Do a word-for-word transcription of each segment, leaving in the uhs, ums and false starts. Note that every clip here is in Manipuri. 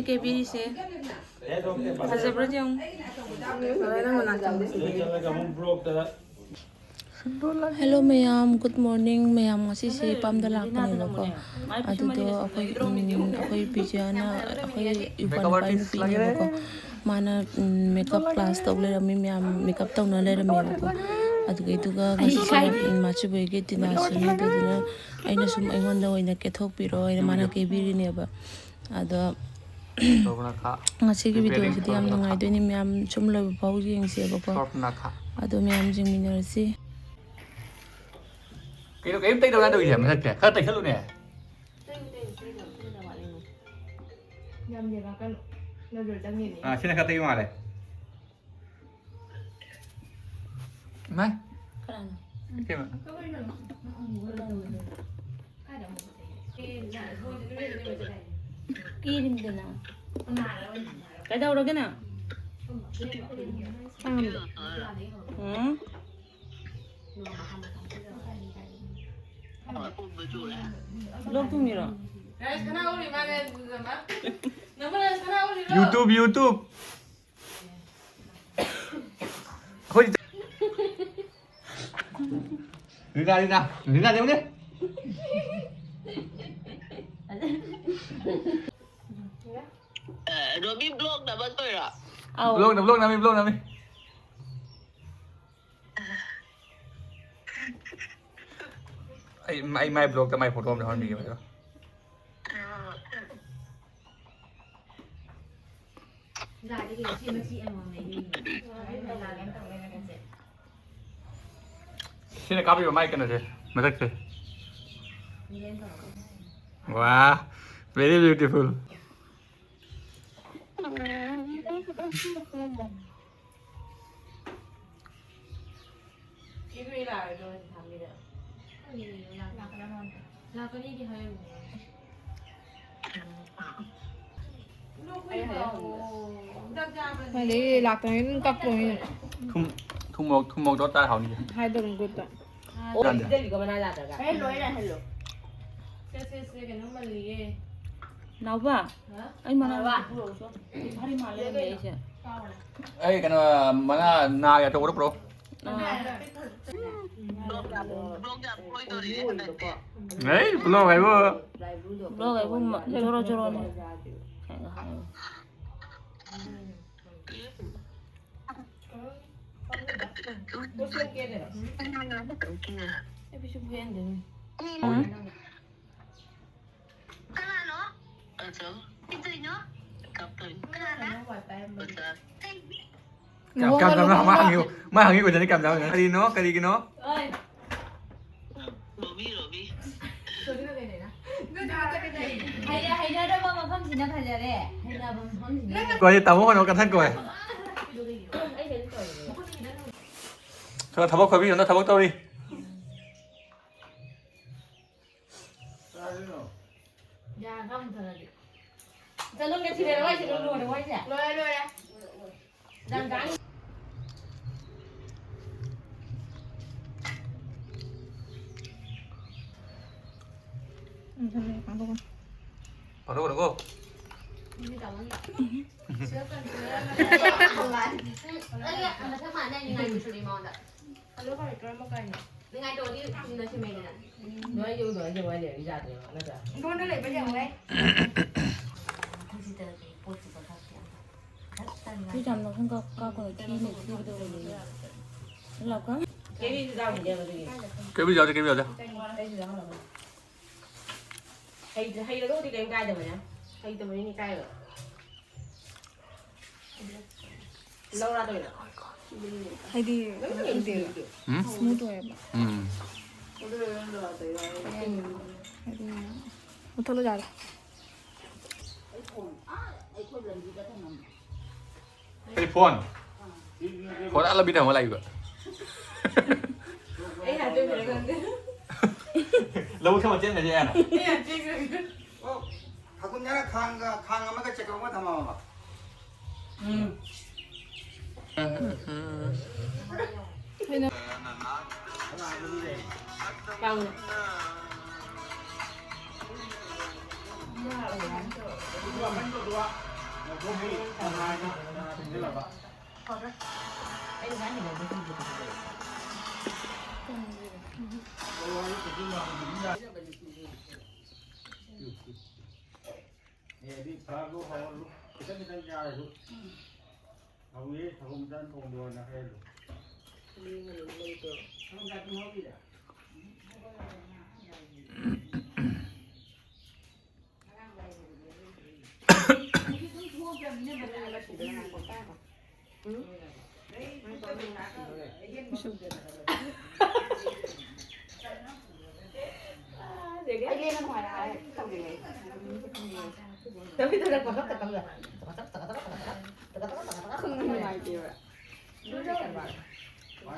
ꯀꯦꯕꯤꯔꯤꯁꯦ ꯐꯖꯕ꯭ꯔꯥ ꯌꯦꯡꯉꯨ꯫ ꯍꯦꯜꯂꯣ ꯃꯌꯥꯝ, ꯒꯨꯗ ꯃꯣꯔꯅꯤꯡ ꯃꯌꯥꯝ꯫ ꯉꯁꯤꯁꯦ ꯄꯥꯝꯗ ꯂꯥꯛꯄꯅꯦꯕꯀꯣ꯫ ꯑꯗꯨꯗꯣ ꯑꯩꯈꯣꯏ, ꯎꯝ, ꯑꯩꯈꯣꯏ ꯄꯤꯖꯤꯌꯥꯅ, ꯑꯩꯈꯣꯏ ꯏꯄꯥ ꯅꯨꯄꯥ ꯅꯨꯄꯤꯅꯦꯕꯀꯣ꯫ ꯃꯥꯅ, ꯎꯝ, ꯃꯦꯀꯞ ꯀ꯭ꯂꯥꯁ ꯇꯧ ꯂꯩꯔꯝꯃꯤ ꯃꯌꯥꯝ, ꯃꯦꯀꯞ ꯇꯧꯅ ꯂꯩꯔꯝꯃꯦꯕꯀꯣ꯫ ꯑꯗꯨꯒꯤꯗꯨꯒ ꯉꯁꯤꯁꯦ, ꯎꯝ, ꯃꯥꯆꯨꯕꯣꯏꯒꯤ ꯇꯤꯅꯥꯁꯨꯅꯤ꯫ ꯑꯗꯨꯗꯨꯅ ꯑꯩꯅ ꯁꯨꯝ ꯑꯩꯉꯣꯟꯗ ꯑꯣꯏꯅ ꯀꯦꯊꯣꯛꯄꯤꯔꯣ ꯍꯥꯏꯅ ꯃꯥꯅ ꯀꯦꯕꯤꯔꯤꯅꯦꯕ꯫ ꯑꯗꯣ ꯉꯁꯤꯒꯤ ꯚꯤꯗꯤꯑꯣꯁꯤꯗꯤ ꯌꯥꯝ ꯅꯨꯡꯉꯥꯏꯗꯣꯏꯅꯤ ꯃꯌꯥꯝ, ꯁꯨꯝ ꯂꯣꯏꯕ ꯐꯥꯎ ꯌꯦꯡꯁꯦꯕꯀꯣ꯫ ꯑꯗꯣ ꯃꯌꯥꯝ ꯌꯦꯡꯃꯤꯟꯅꯔꯁꯤ꯫ ꯀꯩꯅꯣ ꯀꯔꯤꯝ ꯇꯩꯗꯕ ꯇꯧꯔꯤꯁꯦ ꯃꯁꯛꯁꯦ? ꯈꯔ ꯇꯩꯁꯜꯂꯨꯅꯦ꯫ ꯌꯥꯝ ꯌꯦꯡꯉꯛꯀꯅꯨ꯫ ꯅꯣꯏ ꯂꯣꯏ ꯆꯪꯉꯤꯅꯦ꯫ ꯑꯥ, ꯁꯤꯅ ꯈꯔ ꯇꯩꯕ ꯃꯥꯜꯂꯦ꯫ ꯏꯃꯥꯏ꯫ ꯀꯅꯥꯅꯣ? ꯏꯇꯩꯃ꯫ ꯀꯤꯔꯤꯝꯗꯅ꯫ ꯀꯩꯗꯧꯔꯒꯦ ꯅꯪ? ꯎꯝ? ꯂꯣꯛ ꯊꯨꯡꯉꯤꯔꯣ? YouTube, YouTube꯫ ꯑꯩꯈꯣꯏ ꯔꯤꯅꯥ, ꯔꯤꯅꯥ, ꯔꯤꯅꯥ ꯂꯩꯕꯅꯦ꯫ ꯔꯣꯕꯤ ꯕ꯭ꯂꯣꯛ ꯅꯝꯃꯛꯇꯣꯏꯔꯣ? ꯑꯧ꯫ ꯕ꯭ꯂꯣꯛ ꯅꯝ-, ꯕ꯭ꯂꯣꯛ ꯅꯝꯃꯤ, ꯕ꯭ꯂꯣꯛ ꯅꯝꯃꯤ꯫ ꯑꯩ, ꯑꯩ ꯃꯥꯏ ꯕ꯭ꯂꯣꯛꯇ ꯃꯥꯏ ꯐꯣꯇꯣ ꯑꯝꯇ ꯍꯥꯞꯍꯟꯕꯤꯒꯦ꯫ ꯁꯤꯅ ꯀꯥꯞꯄꯤꯕ ꯃꯥꯏ ꯀꯩꯅꯣꯁꯦ, ꯃꯊꯛꯁꯦ꯫ ꯋꯥ, very beautiful꯫ ꯑꯗꯩ ꯂꯥꯛꯇ꯭ꯔꯤꯉꯩ ꯑꯗꯨꯝ ꯀꯛꯇꯣꯏꯅꯤ꯫ ꯊꯨꯝ, ꯊꯨꯝ ꯃꯣꯔꯣꯛ, ꯊꯨꯝ ꯃꯣꯔꯣꯛ ꯇꯧꯔ ꯆꯥꯔ ꯍꯥꯎꯅꯤꯗ꯫ ꯍꯥꯏꯗꯣ ꯑꯗꯨꯝ ꯒꯨꯠꯇꯣ꯫ ꯑꯣ, ꯀꯥꯟꯗꯦ꯫ ꯁꯤꯗ ꯂꯤꯒꯣ ꯃꯅꯥ ꯌꯥꯗ꯭ꯔꯒ꯫ ꯁꯦ, ꯁꯦ, ꯁꯦ, ꯀꯩꯅꯣꯝ ꯃꯜꯂꯤꯌꯦ꯫ ꯅꯥꯎꯕ, ꯑꯩ ꯃꯅꯥ ꯄꯨꯔꯛꯎꯁꯣ꯫ ꯐꯔꯤ ꯃꯥꯜꯂꯦ ꯑꯩꯁꯦ꯫ ꯑꯩ ꯀꯩꯅꯣ, ꯃꯅꯥ ꯅꯥꯒꯤ ꯑꯆꯧꯕꯗꯣ ꯄꯨꯔꯛꯑꯣ꯫ ꯑꯥ꯫ ꯕ꯭ꯂꯣꯛ ꯌꯥꯝ ꯇꯣꯏꯗꯣꯔꯤꯅꯦ ꯍꯟꯗꯛꯇꯤ꯫ ꯍꯩ, ꯕ꯭ꯂꯣꯛ ꯍꯥꯏꯕꯨ꯫ ꯕ꯭ꯂꯣꯛ ꯍꯥꯏꯕꯨ ꯃ-, ꯖꯣꯔꯣ ꯖꯣꯔꯣꯅꯦ꯫ ꯎꯝ꯫ ꯀꯅꯥꯅꯣ? ꯑꯗꯣ? ꯀꯩꯗꯧꯔꯤꯅꯣ? ꯀꯞꯇꯣꯏꯅꯤ꯫ ꯀꯅꯥꯅ? ꯑꯣꯖꯥ꯫ ꯀꯩꯒꯤ? ꯀꯌꯥꯝ, ꯀꯌꯥꯝ, ꯀꯌꯥꯝ, ꯃꯥ ꯍꯪꯉꯤ, ꯃꯥ ꯍꯪꯉꯤ ꯑꯣꯏꯗꯣꯏꯅꯤ, ꯀꯌꯥꯝ ꯆꯥꯎꯅ? ꯀꯔꯤꯅꯣ? ꯀꯔꯤꯒꯤꯅꯣ? ꯑꯣꯏ꯫ ꯔꯣꯕꯤ, ꯔꯣꯕꯤ꯫ ꯍꯩꯅ-, ꯍꯩꯅꯗꯕ ꯃꯐꯝꯁꯤꯅ ꯐꯖꯔꯦ꯫ ꯍꯩꯅꯕ ꯃꯐꯝꯁꯤꯅ꯫ ꯀꯣ, ꯑꯩ ꯇꯥꯃꯣ ꯍꯣꯏꯅ ꯀꯟꯊꯟ ꯀꯣ꯫ ꯈꯔ ꯊꯕꯛ ꯈꯣꯏꯕꯤꯌꯨ, ꯅꯪ ꯊꯕꯛ ꯇꯧꯔꯤ꯫ ꯌꯥꯔꯒ ꯑꯃꯨꯛ ꯊꯥꯔꯛꯑꯗꯤ꯫ ꯆꯠꯂꯝꯒꯦ ꯊꯤꯔꯦ, ꯋꯥꯏꯁꯦ ꯂꯣꯏꯔꯦ, ꯋꯥꯏꯁꯦ꯫ ꯂꯣꯏꯔꯦ, ꯂꯣꯏꯔꯦ꯫ ꯌꯥꯝ ꯆꯥꯅꯤ꯫ ꯎꯝ, ꯊꯝꯃꯦ, ꯄꯥꯡꯊꯣꯛꯑꯣ꯫ ꯄꯥꯡꯊꯣꯛꯀꯅꯨꯀꯣ꯫ ꯃꯤꯗꯤ ꯇꯥꯃꯣꯅ꯫ ꯁꯤꯔꯞ ꯀꯟ-, ꯁꯤꯔꯞ ꯀꯟ-, ꯎꯝ, ꯑꯩ ꯃꯊꯛ ꯃꯥꯟꯅ ꯅꯤꯡꯉꯥꯏ ꯂꯣꯏꯁꯤꯜꯂꯤ ꯃꯉꯣꯟꯗ꯫ ꯑꯗꯣ ꯀꯔꯤ ꯀꯔꯝꯕ ꯀꯥꯏꯅꯣ? ꯅꯤꯡꯉꯥꯏ ꯇꯧꯔꯗꯤ ꯆꯨꯝꯅ ꯁꯦꯝꯃꯦꯗꯅ꯫ ꯅꯣꯏ ꯌꯨꯝꯗꯣ ꯑꯩꯁꯦ ꯋꯥꯔꯤ ꯂꯩꯔꯗꯤ ꯌꯥꯗꯦꯕ, ꯅꯠꯇ꯭ꯔꯥ? ꯑꯩꯉꯣꯟꯗ ꯂꯩꯕ ꯌꯦꯡꯉꯨꯍꯦ꯫ ꯃꯊꯛꯁꯤꯗ ꯀꯩ ꯄꯣꯠꯁꯨ ꯀꯛꯊꯠꯇꯦ ꯑꯝꯇ꯫ ꯐꯨꯔꯤꯠ ꯌꯥꯝ ꯂꯧꯁꯟ ꯀꯛ-, ꯀꯛꯄꯗꯣ ꯊꯤꯅ ꯊꯤꯕꯗꯣ ꯑꯣꯏꯗꯣꯏꯅꯦ꯫ ꯂꯥꯛꯀ? ꯀꯦꯕꯤꯁꯨ ꯌꯥꯎꯔꯤꯅꯦꯕ ꯑꯗꯨꯒꯤ꯫ ꯀꯦꯕꯤ ꯌꯥꯎꯗꯦ, ꯀꯦꯕꯤ ꯌꯥꯎꯗꯦ꯫ ꯑꯩꯁꯨ ꯌꯥꯎꯔꯕꯅꯦ꯫ ꯍꯩ-, ꯍꯩꯔꯒꯕꯨꯗꯤ ꯀꯩꯝ ꯀꯥꯏꯗꯕꯅꯦ꯫ ꯍꯩꯇꯕꯅꯤꯅꯦ ꯏꯀꯥꯏꯕ꯫ ꯂꯧꯔꯥꯗꯣꯏꯔꯣ? ꯍꯥꯏꯗꯤ ꯎꯗꯦꯕ꯫ ꯎꯝ? ꯁ꯭ꯃꯨꯠ ꯑꯣꯏꯌꯦꯕ꯫ ꯎꯝ꯫ ꯍꯥꯏꯗꯤ ꯃꯨꯊꯠꯂꯣ ꯌꯥꯔꯦ꯫ ꯀꯔꯤ ꯐꯣꯟ? ꯐꯣꯟ ꯑꯥ ꯂꯝꯕꯤꯗ ꯑꯃ ꯂꯥꯛꯏꯕ꯫ ꯑꯩ ꯍꯥꯏꯗꯣꯏꯅꯦ ꯈꯪꯗꯦ꯫ ꯂꯧꯕꯨꯛ ꯊꯕꯛ ꯆꯦꯟꯒ꯭ꯔꯁꯦ ꯍꯥꯏꯔꯣ? ꯑꯩ ꯌꯥꯝ ꯆꯦꯟꯈ꯭ꯔꯒꯦ꯫ ꯑꯣ, ꯊꯥꯡꯒꯨꯟ ꯈꯔ ꯈꯥꯡꯒ, ꯈꯥꯡ ꯑꯃꯒ ꯆꯦꯀꯞ ꯑꯃꯒ ꯊꯝꯃꯝꯃꯕ? ꯎꯝ꯫ ꯄꯥꯡꯅ꯫ ꯑꯩꯅ ꯍꯥꯏ ꯍꯩꯅꯗꯦ ꯁꯤꯡꯖꯨꯗꯨꯗꯤ꯫ ꯑꯦ, ꯑꯗꯨꯗꯤ ꯐꯔꯛꯂꯣ, ꯍꯧꯔꯂꯣ꯫ ꯈꯤꯇꯪ ꯈꯤꯇꯪ ꯆꯥꯔꯁꯨ꯫ ꯍꯧꯖꯤꯛ ꯁꯪꯒꯣꯝ ꯆꯥ ꯊꯣꯡꯗꯣꯏꯅ ꯍꯥꯏꯔꯣ꯫ ꯁꯪꯒꯣꯝ ꯆꯥ ꯑꯗꯨꯝ ꯍꯧꯔꯤꯔꯥ?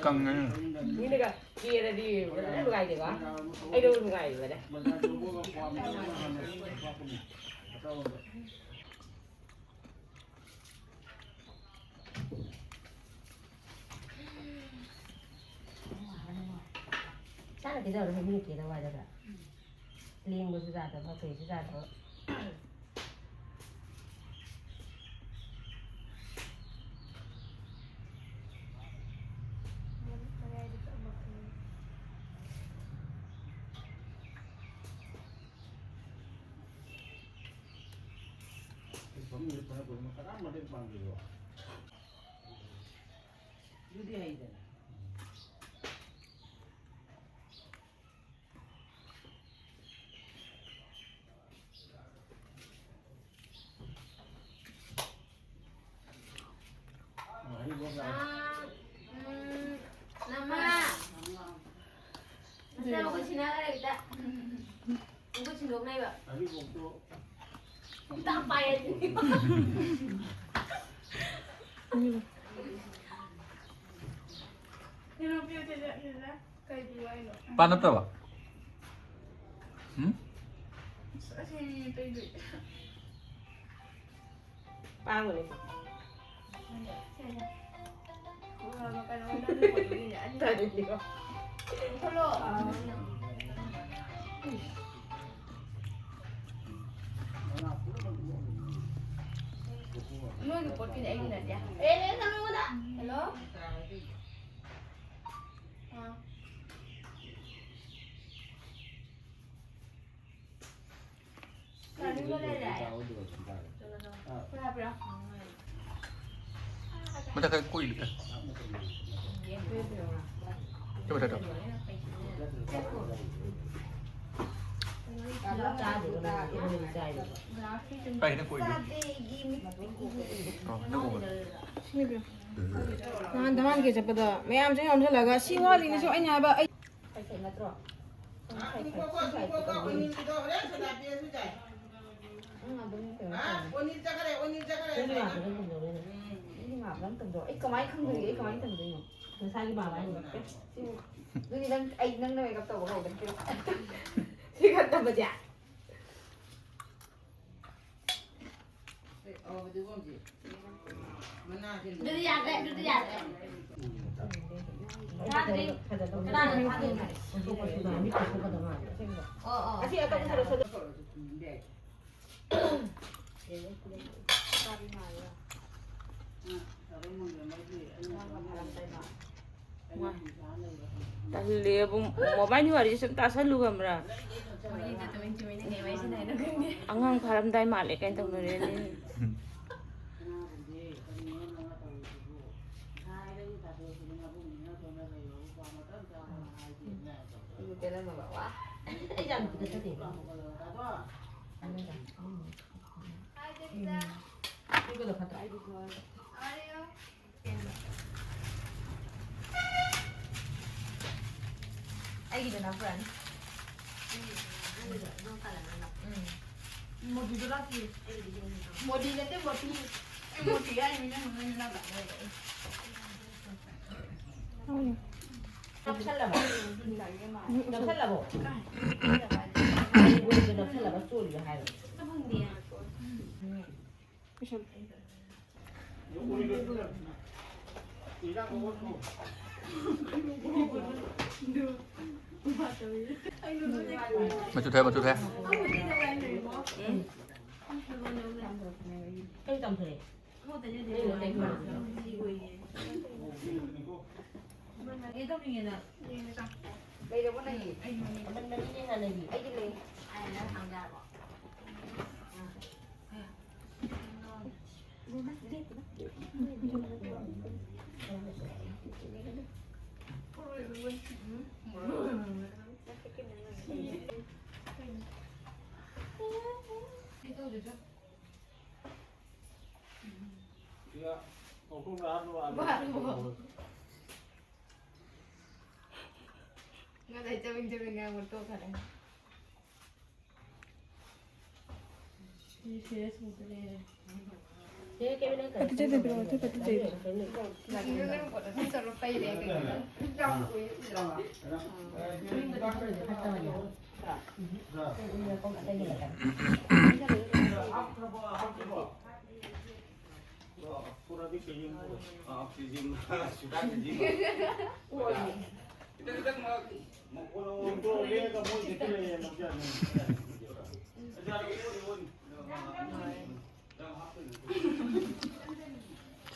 ꯀꯪꯉꯦ꯫ ꯃꯤꯅꯒ ꯀꯦꯔꯗꯤ ꯐꯖꯅ ꯅꯨꯡꯉꯥꯏꯗꯦꯀꯣ? ꯑꯩꯗꯣ ꯅꯨꯡꯉꯥꯏꯕꯅꯦ꯫ ꯆꯥꯅ ꯀꯦꯖꯕꯗꯣ ꯃꯤꯅ ꯀꯦꯗꯧ ꯍꯥꯏꯔꯒ꯫ ꯂꯦꯡꯕꯁꯨ ꯌꯥꯗꯕ, ꯀꯩꯁꯨ ꯌꯥꯗꯕ꯫ ꯑꯗꯨꯗꯤ ꯍꯩꯗꯅ꯫ ꯑꯥ, ꯎꯝ, ꯅꯃꯥ꯫ ꯅꯆꯥ ꯃꯈꯨꯠ ꯁꯤꯟꯅꯈ꯭ꯔꯦ ꯍꯦꯛꯇ꯫ ꯃꯈꯨꯠ ꯁꯤꯟꯗꯣꯛꯅꯩꯕ꯫ ꯍꯤꯗꯥꯛ ꯄꯥꯏꯔꯗꯤ꯫ ꯀꯩꯅꯣ ꯄꯤꯌꯨ, ꯆꯦꯆꯦ, ꯆꯦꯆꯦ꯫ ꯀꯩ ꯄꯤꯌꯨ ꯍꯥꯏꯅꯣ? ꯄꯥ ꯅꯠꯇꯕ? ꯎꯝ? ꯑꯁ, ꯑꯁꯤꯅꯤ ꯇꯩꯗꯣꯏ꯫ ꯄꯥꯡꯕꯅꯦ꯫ ꯁꯦ, ꯁꯦ꯫ ꯀꯩꯅꯣ, ꯅꯪꯒꯤ ꯄꯣꯠꯇꯨꯒꯤꯅꯦ, ꯑꯅꯤ꯫ ꯇꯥꯅꯤꯡꯗꯦꯀꯣ꯫ ꯂꯧꯊꯣꯛꯂꯣ꯫ ꯑꯥ꯫ ꯎꯝ꯫ ꯅꯣꯏꯒꯤ ꯄꯣꯠꯀꯤꯗꯤ ꯑꯩꯒꯤ ꯅꯠꯇꯦ꯫ ꯑꯦ, ꯅꯪ ꯅꯪꯉꯣꯟꯗ꯫ ꯍꯜꯂꯣ? ꯑꯥ꯫ ꯀꯔꯤꯒ ꯂꯩꯔꯦ? ꯍꯣꯏ, ꯍꯥꯏꯕ꯭ꯔꯣ? ꯃꯊꯛ ꯈꯔ ꯀꯣꯏ ꯂꯩ꯫ ꯆꯠꯂꯣ, ꯆꯠꯂꯣ꯫ ꯀꯥꯏꯅ ꯀꯣꯏ ꯂꯩ꯫ ꯑꯣ, ꯅꯪ ꯎꯕ꯭ꯔꯥ? ꯅꯍꯥꯟ ꯙꯃꯥꯟꯒꯤ ꯆꯠꯄꯗ ꯃꯌꯥꯝꯁꯨ ꯌꯣꯝꯁꯤꯜꯂꯒ ꯁꯤ ꯋꯥꯠꯂꯤꯅꯁꯨ ꯑꯩꯅ ꯍꯥꯏꯕ, ꯑꯩ ꯅꯠꯇ꯭ꯔꯣ? ꯉꯥꯏꯈꯣꯀꯣ, ꯉꯥꯏꯈꯣꯀꯣ, ꯑꯣꯅꯤꯜꯒꯤꯗꯣ ꯍꯣꯔꯦꯟ ꯁꯣꯗꯥ ꯄꯤꯔꯁꯨ ꯌꯥꯏ꯫ ꯅꯪ ꯑꯗꯨꯝ ꯀꯩꯅꯣ ꯍꯥ? ꯇꯧꯔꯣ꯫ ꯑꯣꯅꯤꯜ ꯆꯠꯈ꯭ꯔꯦ, ꯑꯣꯅꯤꯜ ꯆꯠꯈ꯭ꯔꯦ, ꯅꯪꯒꯤ ꯁꯥꯏꯅ꯫ ꯃꯥꯞꯇ ꯑꯗꯨꯝ ꯇꯧꯗꯧꯅꯦ꯫ ꯎꯝ꯫ ꯅꯪꯒꯤ ꯃꯥꯞꯇ ꯑꯗꯨꯝ ꯇꯧꯗꯧ꯫ ꯑꯩ ꯀꯃꯥꯏꯅ ꯈꯪꯗꯣꯏꯒꯦ? ꯑꯩ ꯀꯃꯥꯏꯅ ꯇꯝꯗꯣꯏꯅꯣ? ꯅꯁꯥꯒꯤ ꯃꯥꯞ ꯍꯥꯏꯅꯤ꯫ ꯑꯦ, ꯁꯤꯕꯨ꯫ ꯑꯗꯨꯗꯤ ꯅꯪ, ꯑꯩ ꯅꯪꯅ ꯃꯦꯀꯞ ꯇꯧꯕ ꯍꯧꯗꯅ ꯄꯤꯔꯛꯑꯣ꯫ ꯁꯤ ꯈꯛꯇ ꯃꯆꯥ꯫ ꯑꯗꯨꯗꯤ ꯌꯥꯗ꯭ꯔꯦ, ꯑꯗꯨꯗꯤ ꯌꯥꯗ꯭ꯔꯦ꯫ ꯊꯥꯗ꯭ꯔꯤ꯫ ꯀꯅꯥꯅ ꯊꯥꯗꯣꯏꯅꯣ? ꯑꯣ, ꯑꯣ꯫ ꯑꯁꯤ ꯑꯇꯣꯞꯄ ꯁꯔꯨꯛ ꯁꯔꯨꯛ꯫ ꯇꯜꯂꯦꯕꯨ, ꯃꯣꯕꯥꯏꯜꯒꯤ ꯋꯥꯔꯤꯁꯦ ꯁꯨꯝ ꯇꯥꯁꯜꯂꯨ ꯈꯪꯕ꯭ꯔꯥ? ꯋꯥꯔꯤꯗꯣ ꯇꯨꯃꯤꯟ ꯇꯨꯃꯤꯟꯅ ꯀꯩ ꯋꯥꯔꯤ ꯁꯥꯟꯅꯩꯅꯣ ꯈꯪꯗꯦ꯫ ꯑꯉꯥꯡ ꯐꯥꯔꯝꯗꯥꯏ ꯃꯥꯜꯂꯦ ꯀꯥꯏꯅ ꯇꯧꯅꯔꯦꯅꯦ꯫ ꯑꯩꯒꯤꯗꯨꯅ ꯄꯨꯔꯥꯅꯤ꯫ ꯎꯝ꯫ ꯃꯣꯗꯤꯗꯣ ꯂꯥꯛꯇꯦ꯫ ꯃꯣꯗꯤ ꯅꯠꯇꯦ, ꯃꯣꯗꯤ꯫ ꯑꯩ ꯃꯣꯗꯤ ꯍꯥꯏꯅꯤ, ꯅꯪ ꯅꯪ ꯅꯪ ꯅꯪ꯫ ꯅꯞꯁꯜꯂꯕ? ꯅꯞꯁꯜꯂꯕꯣ? ꯅꯞꯁꯜꯂꯕ ꯆꯣꯠꯂꯤꯗꯣ ꯍꯥꯏꯔꯣ꯫ ꯃꯆꯨ ꯊꯥꯏ, ꯃꯆꯨ ꯊꯥꯏ꯫ ꯀꯩ ꯇꯝꯊꯣꯔꯛꯑꯦ? ꯂꯩꯔꯕꯣ ꯅꯪꯒꯤ? ꯑꯩ ꯃꯅꯤꯡ ꯍꯥꯟꯅꯒꯤ꯫ ꯑꯩꯒꯤ ꯂꯩ꯫ ꯉꯁꯥꯏ ꯆꯕꯦꯡ ꯆꯕꯦꯡ ꯉꯥꯡꯕ ꯇꯣꯛꯈꯔꯦ꯫ ꯁꯤ ꯁꯤꯔꯤꯌꯁ ꯃꯨꯠꯇ ꯂꯩꯔꯦ꯫ ꯄꯠꯇꯤ ꯇꯩꯗꯕꯤꯔꯣ, ꯑꯇꯩ ꯄꯠꯇꯤ ꯇꯩꯕꯤꯔꯣ꯫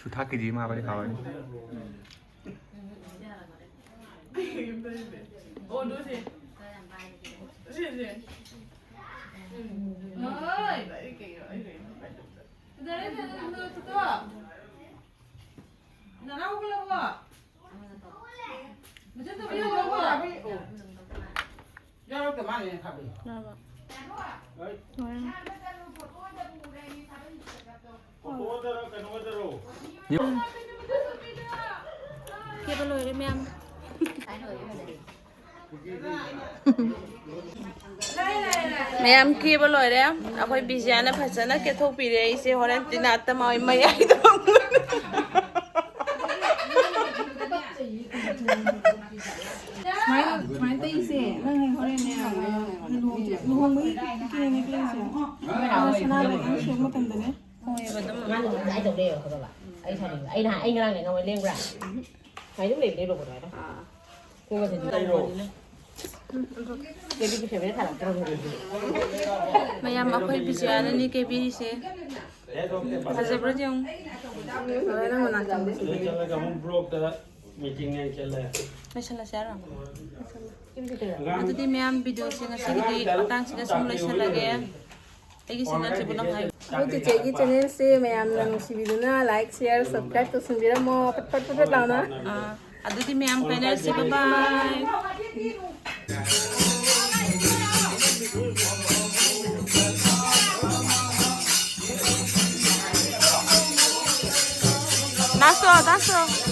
ꯁꯨꯊꯥꯛ ꯀꯦꯖꯤ ꯑꯃ ꯍꯥꯞꯄꯗꯤ ꯐꯥꯎꯔꯅꯤ꯫ ꯌꯥꯎꯔꯛꯇ ꯃꯥꯜꯂꯦꯅꯦ ꯈꯥꯕꯩ꯫ ꯌꯥꯔꯕ? ꯂꯣꯏꯔꯦ꯫ ꯀꯦꯕ ꯂꯣꯏꯔꯦ ꯃꯌꯥꯝ꯫ ꯃꯌꯥꯝ ꯀꯦꯕ ꯂꯣꯏꯔꯦ꯫ ꯑꯩꯈꯣꯏ ꯕꯤꯖꯤꯌꯥꯅ ꯐꯖꯅ ꯀꯦꯊꯣꯛꯄꯤꯔꯦ ꯑꯩꯁꯦ꯫ ꯍꯣꯔꯦꯟ ꯇꯤꯅꯥꯠꯇ ꯃꯥꯏ ꯃꯌꯥꯏꯗ ꯁꯨꯃꯥꯏꯅ, ꯁꯨꯃꯥꯏꯅ ꯇꯩꯁꯦ꯫ ꯅꯪ ꯍꯌꯦꯡ ꯍꯣꯔꯦꯟꯅꯦ, ꯑ, ꯂꯨꯍꯣꯡ-, ꯂꯨꯍꯣꯡꯕꯒꯤ ꯀꯦꯅꯦ ꯀꯦꯁꯦ꯫ ꯑ, ꯁꯅꯥ ꯂꯩ ꯁꯦꯠꯄ ꯃꯇꯝꯗꯅꯦ꯫ ꯍꯣꯏꯕ ꯑꯗꯨꯝ꯫ ꯃꯥꯅ ꯑꯗꯨꯝ ꯇꯥꯏ ꯇꯧ ꯂꯩꯌꯦꯕ ꯈꯪꯉꯕ? ꯑꯩ ꯁꯥꯎꯅꯤꯡꯕ꯫ ꯑꯩ ꯅꯍꯥꯟ, ꯑꯩ ꯉꯔꯥꯡꯅꯦ ꯅꯉꯣꯟꯗ ꯂꯦꯡꯕ꯭ꯔꯥ? ꯁꯨꯃꯥꯏꯅ ꯑꯗꯨꯝ ꯂꯩꯕꯅꯦ ꯔꯣꯕꯣꯠ ꯑꯗꯨꯃꯥꯏꯅ꯫ ꯑꯥ꯫ ꯀꯣꯛꯀꯁꯦ ꯑꯗꯨꯝ ꯇꯧꯕꯅꯤꯅ꯫ ꯀꯦꯕꯤꯒꯤ ꯐꯦꯚꯔꯦꯠ ꯊꯥꯔꯛꯇ꯭ꯔꯣ ꯍꯧꯖꯤꯛꯇꯤ? ꯃꯌꯥꯝ ꯑꯩꯈꯣꯏ ꯕꯤꯖꯤꯌꯥꯅꯅꯤ ꯀꯦꯕꯤꯔꯤꯁꯦ꯫ ꯐꯖꯕ꯭ꯔꯥ ꯌꯦꯡꯉꯨ꯫ ꯂꯣꯏꯅ ꯃꯅꯥꯛ ꯆꯪꯕꯁꯦ꯫ ꯅꯣꯏ ꯆꯠꯂꯒ ꯑꯃꯨꯛ ꯕ꯭ꯂꯣꯛꯇ ꯃꯤꯇꯤꯡꯅꯦꯅ ꯆꯠꯂꯦ꯫ ꯂꯣꯏꯁꯤꯜꯂꯁꯦ ꯍꯥꯏꯔꯣ? ꯑꯉꯥꯡ ꯑꯗꯨꯗꯤ ꯃꯌꯥꯝ ꯚꯤꯗꯤꯑꯣꯁꯦ ꯉꯁꯤꯒꯤꯗꯤ ꯃꯇꯥꯡꯁꯤꯗ ꯁꯨꯝ ꯂꯣꯏꯁꯤꯜꯂꯒꯦ꯫ ꯑꯩꯒꯤ ꯆꯦꯅꯦꯜꯁꯤꯕꯨ ꯅꯪ ꯍꯥꯏꯌꯨ꯫ ꯑꯩꯈꯣꯏ ꯆꯤꯆꯦꯒꯤ ꯆꯦꯅꯦꯜꯁꯦ ꯃꯌꯥꯝꯅ ꯅꯨꯡꯁꯤꯕꯤꯗꯨꯅ ꯂꯥꯏꯛ, ꯁꯤꯌꯔ, ꯁꯕꯁꯀ꯭ꯔꯥꯏꯕ ꯇꯧꯁꯤꯟꯕꯤꯔꯝꯃꯣ꯫ ꯄꯠ ꯄꯠ ꯄꯠ ꯄꯠ ꯂꯥꯎꯅ꯫ ꯑꯥ, ꯑꯗꯨꯗꯤ ꯃꯌꯥꯝ ꯀꯥꯏꯅꯔꯁꯤ꯫ ꯕꯥꯏ ꯕꯥꯏ꯫ ꯗꯥꯁꯣ, ꯗꯥꯁꯣ꯫